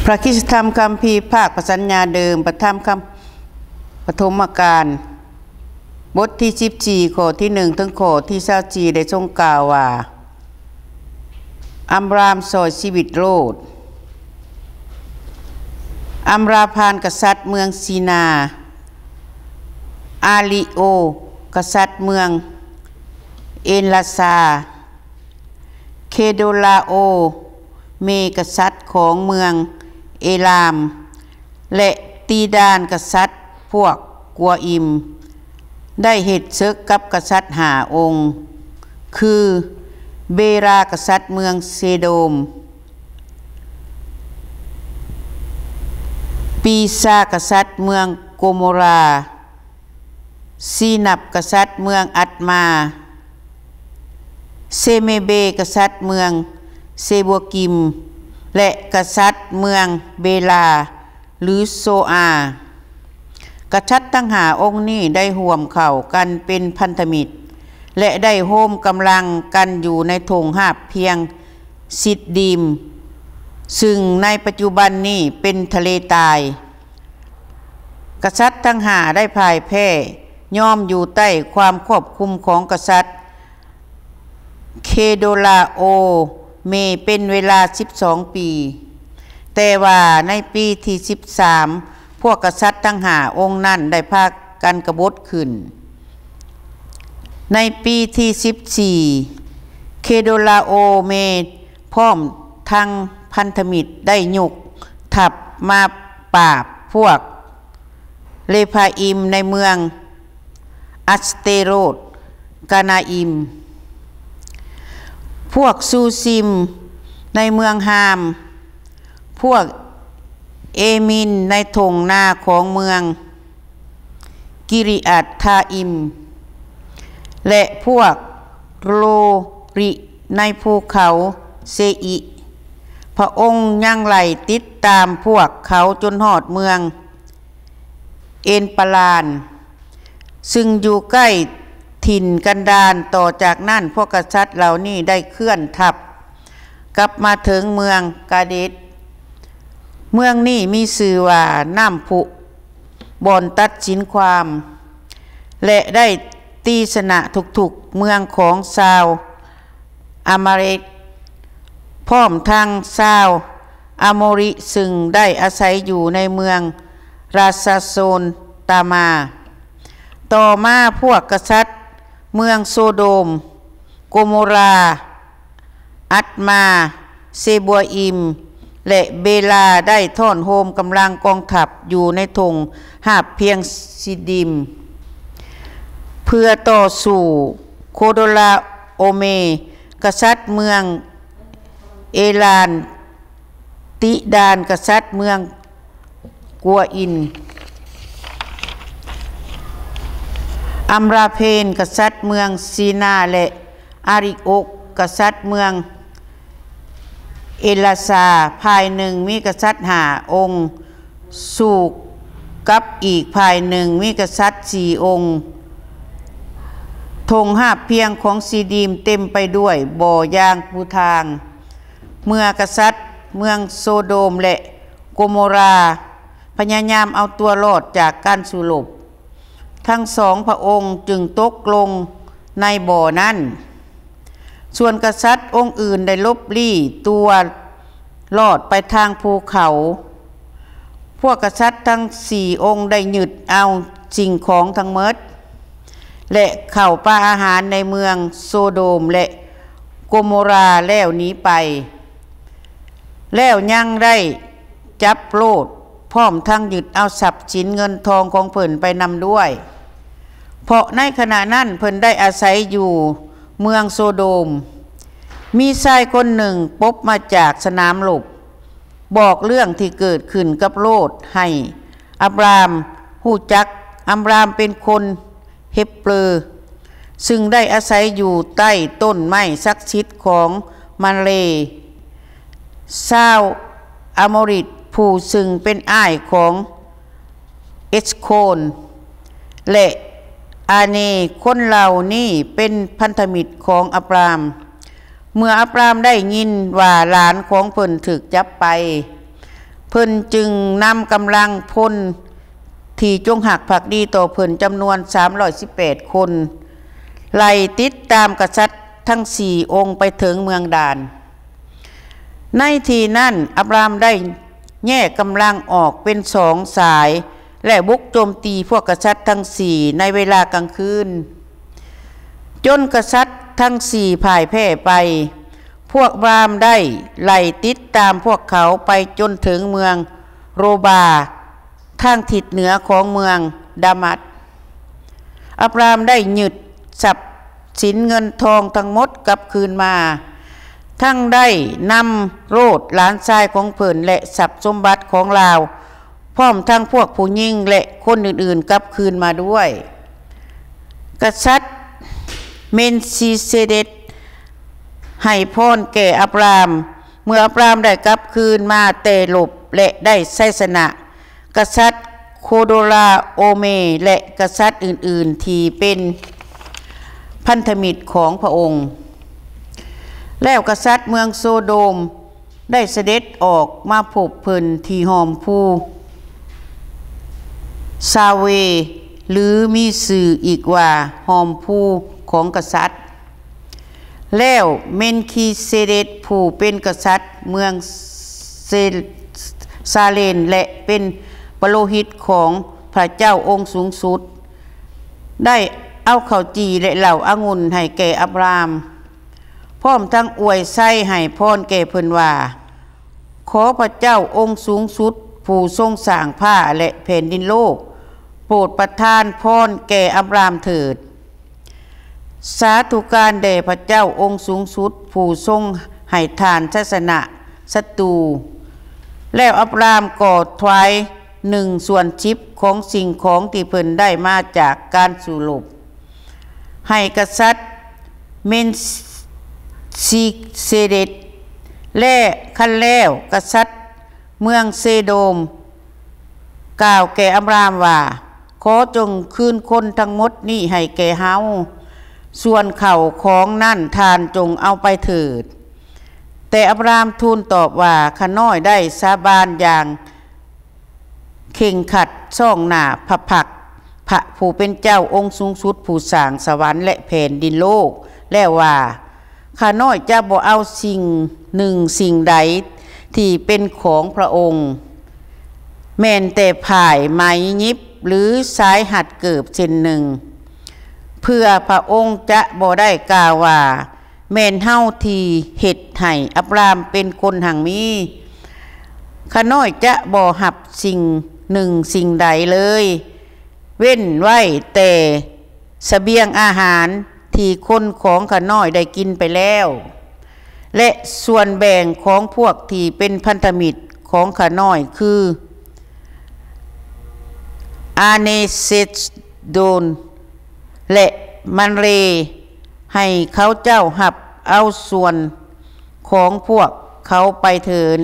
ພຣະຄຣິສຕະທຳຄຳພີພາກພຣະສັນຍາເດີມ ພຣະທຳຄຳ ປະຖົມມະການ ບົດທີສິບສີ່ ຂໍ້ທີໜຶ່ງ ເຖິງຂໍ້ທີຊາວສີ່ ໄດ້ຊົງກ່າວວ່າ ອາບຣາມຊ່ອຍຊີວິດໂລດ. ອາບຣາພານກະສັດເມືອງຊີນາ, ອາລິໂອກະສັດເມືອງເອລາຊາ, ເຄໂດລາໂອເມກະສັດຂອງເມືອງເອລາມ ແລະ ຕີດານກະສັດພວກກົວອິມ ໄດ້ເຮັດເສິກກັບກະສັດຫ້າອົງ ຄື ເບຣາກະສັດເມືອງເຊໂດມ, ປີຊາກະສັດເມືອງໂກໂມຣາ, ຊີນັບກະສັດເມືອງອັດມາ, ເຊເມເບກະສັດເມືອງເຊບົວກິມ ແລະ ກະສັດເມືອງເບລາ ຫຼື ໂຊອາ. ກະສັດທັງຫ້າອົງນີ້ໄດ້ຮ່ວມເຂົ້າກັນເປັນພັນທະມິດ ແລະ ໄດ້ໂຮມກຳລັງກັນຢູ່ໃນທົ່ງຮາບພຽງຊິດດີມ ຊຶ່ງໃນປັດຈຸບັນນີ້ເປັນທະເລຕາຍ. ກະສັດທັງຫ້າໄດ້ພ່າຍແພ້ ຍອມຢູ່ໃຕ້ຄວາມຄວບຄຸມຂອງກະສັດເຄໂດລາໂອເມເປັນເວລາສິບສອງປີ. ແຕ່ວ່າໃນປີທີສິບສາມ ພວກກະສັດທັງຫ້າອົງນັ້ນໄດ້ພາກັນກະບົດຂຶ້ນ. ໃນປີທີສິບສີ່ ເຄໂດລາໂອເມ ພ້ອມທັງພັນທະມິດໄດ້ຍົກທັບມາປາບພວກເຣຟາອິມໃນເມືອງອັດສະເຕໂຣດ, ການາອິມ, ພວກຊູຊິມໃນເມືອງຮາມ, ພວກເອມິນໃນທົ່ງນາຂອງເມືອງ ກິລິອາດທາອິມ ແລະ ພວກໂລຣິໃນພູເຂົາເຊອິ. ພະອົງຍັງໄລ່ຕິດຕາມພວກເຂົາຈົນຮອດເມືອງເອນປາລານ ຊຶ່ງຢູ່ໃກ້ຖິ່ນກັນດານ. ຕໍ່ຈາກນັ້ນ ພວກກະສັດເຫຼົ່ານີ້ໄດ້ເຄື່ອນທັບກັບມາເຖິງເມືອງກາເດດ. ເມືອງນີ້ມີຊື່ວ່ານ້ຳພຸ ບ່ອນຕັດສິນຄວາມ ແລະ ໄດ້ຕີຊະນະທຸກໆເມືອງຂອງຊາວອາມາເລັກ ພ້ອມທັງຊາວອາໂມຣິ ຊຶ່ງໄດ້ອາໄສຢູ່ໃນເມືອງຣາຊາໂຊນຕາມາ. ຕໍ່ມາພວກກະສັດເມືອງໂຊໂດມ, ໂກໂມຣາ, ອັດມາ, ເຊບົວອິມ ແລະ ເບລາ ໄດ້ທ້ອນໂຮມກຳລັງກອງທັບຢູ່ໃນທົ່ງຮາບພຽງຊິດດີມ ເພື່ອຕໍ່ສູ້. ໂຄໂດລາໂອເມ ກະສັດເມືອງເອລານ, ຕິດານກະສັດເມືອງ ກົວອິນ, ອຳຣາເພນ ກະສັດເມືອງຊີນາ ແລະ ອາຣິໂອກ ກະສັດເມືອງເອລາຊາ. ຝ່າຍໜຶ່ງມີກະສັດຫ້າອົງ ສູ້ກັບອີກຝ່າຍໜຶ່ງມີກະສັດສີ່ອົງ. ທົ່ງຮາບພຽງຂອງຊີດີມເຕັມໄປດ້ວຍບໍ່ຢ່າງປູທາງ. ເມື່ອກະສັດເມືອງໂຊໂດມ ແລະ ໂກໂມຣາ ພະຍາຍາມເອົາຕົວລອດຈາກການສູ້ລົບ, ທັງສອງພະອົງຈຶ່ງຕົກລົງໃນບໍ່ນັ້ນ. ສ່ວນກະສັດອົງອື່ນໄດ້ຫຼົບຫຼີ່ຕົວລອດໄປທາງພູເຂົາ. ພວກກະສັດທັງສີ່ອົງໄດ້ຍຶດເອົາສິ່ງຂອງທັງໝົດ ແລະ ເຂົ້າປ່າອາຫານໃນເມືອງໂຊໂດມ ແລະ ໂກໂມຣາ ແລ້ວໜີໄປ. ແລ້ວຍັງໄດ້ຈັບໂລດ ພ້ອມທັງຍຶດເອົາຊັບສິນເງິນທອງຂອງເພິ່ນໄປນຳດ້ວຍ, ເພາະໃນຂະນະນັ້ນເພິ່ນໄດ້ອາໄສຢູ່ເມືອງໂຊໂດມ. ມີຊາຍຄົນໜຶ່ງປົບມາຈາກສະໜາມລົບ ບອກເລື່ອງທີ່ເກີດຂຶ້ນກັບໂລດໃຫ້ອາບຣາມຮູ້ຈັກ. ອາບຣາມເປັນຄົນ ເຮັບເປີ ຊຶ່ງໄດ້ອາໄສຢູ່ໃຕ້ຕົ້ນໄມ້ສັກສິດຂອງມາເລ, ຊາວອາໂມຣິດ ຜູ້ຊຶ່ງເປັນອ້າຍຂອງເອສໂຄນ ແລະ ອາເນ. ຄົນເຫຼົ່ານີ້ເປັນພັນທະມິດຂອງອາບຣາມ. ເມື່ອອາບຣາມໄດ້ຍິນວ່າຫຼານຂອງເພິ່ນຖືກຈັບໄປ, ເພິ່ນ ພິ່ນຈຶ່ງນຳກຳລັງພົນທີ່ຈົງຮັກພັກດີຕໍ່ເພິ່ນຈຳນວນສາມຮ້ອຍສິບແປດຄົນ ໄລ່ຕິດຕາມກະສັດທັງສີ່ອົງໄປເຖິງເມືອງດານ. ໃນທີ່ນັ້ນ ອາບຣາມໄດ້ແຍກກຳລັງອອກເປັນສອງສາຍ ແລະ ບຸກໂຈມຕີພວກກະສັດທັງສີ່ໃນເວລາກາງຄືນ ຈົນກະສັດທັງສີ່ພ່າຍແພ້ໄປ. ພວກອາບຣາມໄດ້ໄລ່ຕິດຕາມພວກເຂົາໄປຈົນເຖິງເມືອງໂຣບາ ທາງທິດເໜືອຂອງເມືອງດາມັດ. ອາບຣາມໄດ້ຍຶດຊັບສິນເງິນທອງທັງໝົດກັບຄືນມາ, ທັງໄດ້ນຳໂລດຫຼານຊາຍຂອງເພິ່ນ ແລະ ຊັບສົມບັດຂອງລາວ, ພ້ອມທັງພວກຜູ້ຍິງ ແລະ ຄົນອື່ນໆກັບຄືນມາດ້ວຍ. ກະສັດເມນຊີເຊເດັດໃຫ້ພອນແກ່ອາບຣາມ. ເມື່ອອາບຣາມໄດ້ກັບຄືນມາແຕ່ລົບ ແລະ ໄດ້ໄຊຊະນະ, ກະສັດໂຄໂດລາໂອເມ ແລະ ກະສັດອື່ນໆທີ່ເປັນພັນທະມິດຂອງພະອົງ ແລ້ວກະສັດເມືອງໂຊໂດມໄດ້ສະເດັດອອກມາພົບເພິ່ນທີ່ຮ່ອມພູຊາເວ ຫຼື ມີຊື່ອີກວ່າຮ່ອມພູຂອງກະສັດ. ແລ້ວເມນຄີເຊເດັດຜູ້ເປັນກະສັດເມືອງເຊ ຊາເລນ ແລະ ເປັນປະໂລຫິດຂອງພະເຈົ້າອົງສູງສຸດ ໄດ້ເອົາເຂົ້າຈີ່ ແລະ ເຫຼົ້າອະງຸ່ນໃຫ້ແກ່ອາບຣາມ, ພ້ອມທັງອວຍໄຊໃຫ້ພອນແກ່ເພິ່ນວ່າ, ຂໍພະເຈົ້າອົງສູງສຸດ ຜູ້ຊົງສ້າງຟ້າ ແລະ ແຜ່ນດິນໂລກ, ໂປດປະທານພອນແກ່ອາບຣາມເຖີດ. ສາທຸການແດ່ພະເຈົ້າອົງສູງສຸດ ຜູ້ຊົງໃຫ້ທ່ານໄຊຊະນະສັດຕູ. ແລ້ວອາບຣາມກໍຖວາຍໜຶ່ງສ່ວນສິບຂອງສິ່ງຂອງທີ່ເພິ່ນໄດ້ມາຈາກການສູ້ລົບ ໃຫ້ກະສັດເມນຊີເຊເດັດ. ແລະ ຄັນແລ້ວ ກະສັດເມືອງເຊໂດມກ່າວແກ່ອາບຣາມວ່າ, ຂໍຈົ່ງຄືນຄົນທັງໝົດນີ້ໃຫ້ແກ່ເຮົາ, ສ່ວນເຂົ້າຂອງນັ້ນທ່ານຈົ່ງເອົາໄປເຖີດ. ແຕ່ອາບຣາມທູນຕອບວ່າ, ຂ້ານ້ອຍໄດ້ສາບານຢ່າງ ເຄັ່ງຄັດ ຊອງໜ້າພະພັກພະຜູ້ເປັນເຈົ້າອົງສູງສຸດ ຜູ້ສ້າງສະຫວັນ ແລະ ແຜ່ນດິນໂລກ ແລ້ວວ່າ, ຂ້ານ້ອຍຈະບໍ່ເອົາສິ່ງໜຶ່ງສິ່ງໃດທີ່ເປັນຂອງພະອົງ, ແມ່ນແຕ່ຝ້າຍໄໝຫຍິບ ຫຼື ສາຍຮັດເກີບເສັ້ນໜຶ່ງ, ເພື່ອພະອົງຈະບໍ່ໄດ້ກ່າວວ່າ, ແມ່ນເຮົາທີ່ເຮັດໃຫ້ອາບຣາມເປັນຄົນຮັ່ງມີ. ຂ້ານ້ອຍຈະບໍ່ຮັບສິ່ງໜຶ່ງສິ່ງໃດເລີຍ, ເວັ້ນໄວ້ແຕ່ສະບຽງອາຫານທີ່ຄົນຂອງຂ້ານ້ອຍໄດ້ກິນໄປແລ້ວ ແລະ ສ່ວນແບ່ງຂອງພວກທີ່ເປັນພັນທະມິດຂອງຂ້ານ້ອຍ ຄື ອາເນເຊໂດນ ແລະ ມັນເຣ ໃຫ້ເຂົາເຈົ້າຮັບເອົາສ່ວນຂອງພວກເຂົາໄປເທີນ.